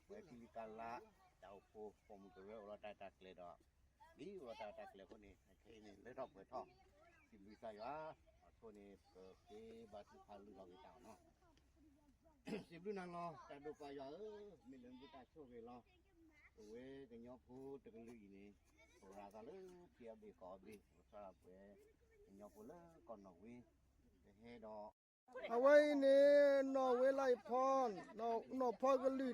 ပဝဲထံလံကလါ တၢ်အိၣ်ဖှိၣ်ပိာ်မုၣ်ကရၢအိၣ်လီၤတၢ်တၢ်ကျဲၤဒီး ဒ်အိၣ်လီၤတၢ်တၢ်ကျဲၤအဃိန့ၣ် ခဲအံၤန့ၣ် လၢထီၣ်ပှဲၤထီၣ် စံးဘျုးကစၢ်ယွၤ အဃိန့ၣ် ပက့ၤဘါထုကဖၣ်လုၢ်လီၤက့ၤတၢ်အီၤနီၤ စံးဘျုးနၤလီၤ တၢ်ဒိၣ်ပၢ်ယွၤဧၢ, မ့ၢ်လၢနကတၢ်ဆိၣ်ဂ့ၤလီၤ. ပဝဲကညီဖိတကလုာ်အံၤန့ၣ် ပရၤသးလၢထံအဘ့ၣ်ကီၢ်အဘ့ၣ် ပကစၢ်ဒၣ်ပ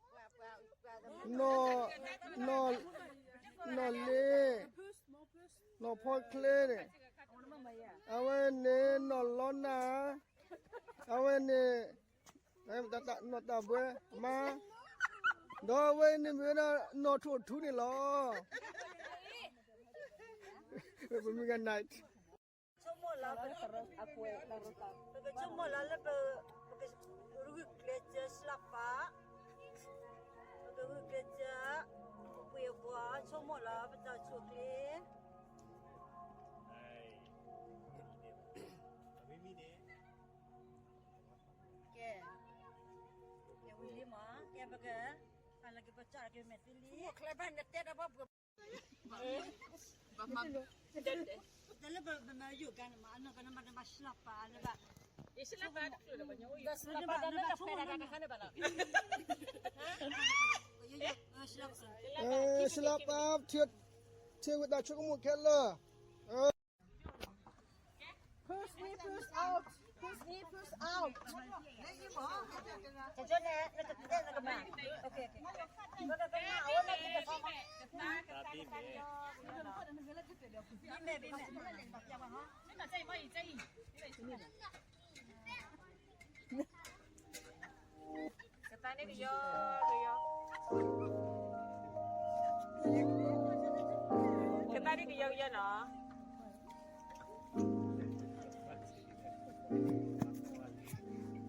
ဝဲ ကညီဖိလၢကီၢ်နီၣ်ဝ့ ကဟဲဒီး အဝဲအံၤန့ၣ် နီၣ်ဝ့လါအံၤဖီ နီၣ်ဖီကလုၢ်တီ နီၣ် နီၣ်လ့ နီၣ်ဖီချ့န့ၣ် အဝဲန့ၣ် နီၣ်လီနၢ် အဝဲန့ၣ် နီၣ်တၢ်ဘှဲမါ ဒီးအဝဲန့ၣ်မ့ၢ်ဝဲဒၣ် နီၣ်ထိၣ်ထူန့ၣ်လီၤ. ပမုၢ်ဂၤ night ဆိကမိၣ်လီၤ ပကဆိကမိၣ်လီၤလၢပ ပကဂုာ်ကျဲးစၢး ရှျၢပာ် ပကဂုာ်ကျဲးစၢး ပပှ့ၤအပှၤ ဆိကမိၣ်လီၤ ပတၢ်ဆိၣ်ချ့ ကဲ ကဲဝံၤလံမး ကဲပက ဖးလၢကပစၢ်ကမဲာ်သ့လံ တလၢပမၤယိၣ်ကါန့ၣ်မး အနီၢ်ကနမၤတမၤရှျၢပာ်လၢဘၣ် ရှျၢပာ် ထံဝဲတၢ်ဆိကမိၣ်ခဲလၢာ် Push in, push out. Push in, push out. ကသါန့ၣ်ကယီ ကယီ ကသါန့ၣ်ကယီကယီနီၤ က့ၤကလၢစ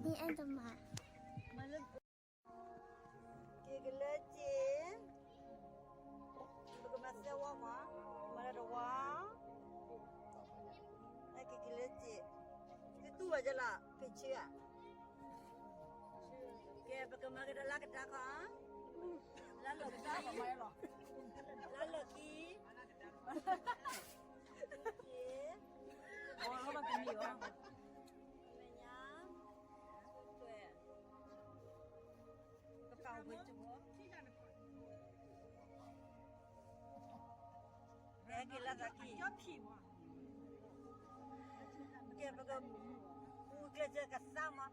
့ၢ် ပကမၤစၢၤဝဲမး မၤလၢတဝါ က့ၤကလၢစ့ၢ် ကတူၢ်ဘၣ်ယလီၤ ဖံးဆၢဧါ ကဲ ပကမၤကဒီးလၢကဒါခီ လၢလီၢ်ခံ လၢလီၢ်ခံ က့ၤ မဲာ်ညါ ကပာ်ဝဲတဘိ ဟဲက့ၤလၢသးကံၢ် ကဲ ပက ပူၤကျဲးစၢးကသါမး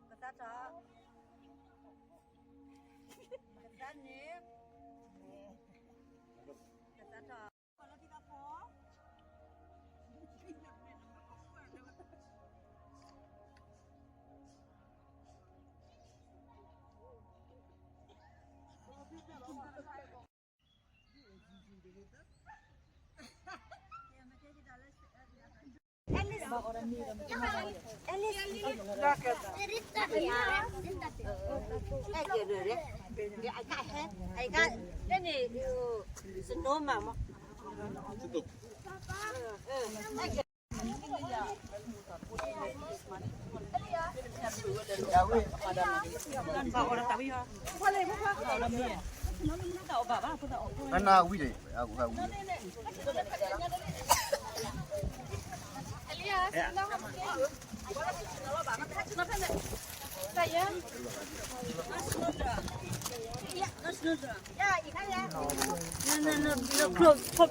ကသါထီၣ် ကသါန့ၣ် ကသါထီၣ် အနၢ်ဝံၤဒီး အဝံၤ Close.